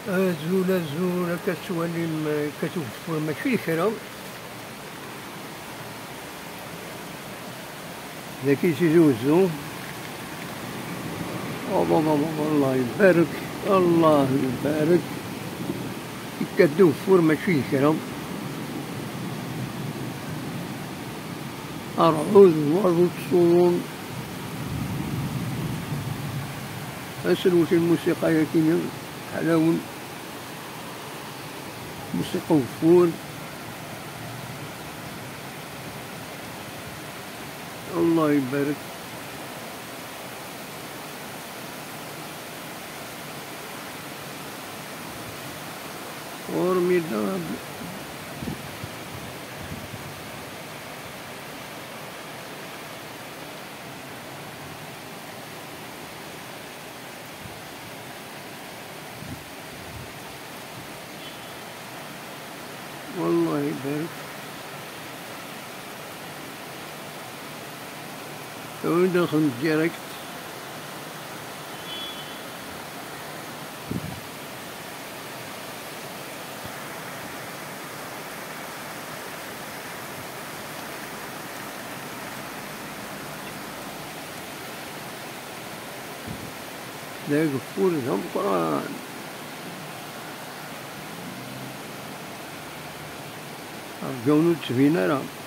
زولة زولة كتولي كتوفر ماشي كرا ذاكي تيزوزو. الله يبارك الله يبارك، كتوفر ماشي كرا. أرعود ورد أسلوت الموسيقى يا حلاون موسيقى وفور. الله يبارك. Formidable. والله يبارك. ندخل direct. لا يغفر لهم قرآن. رجعونو تسبينا راه.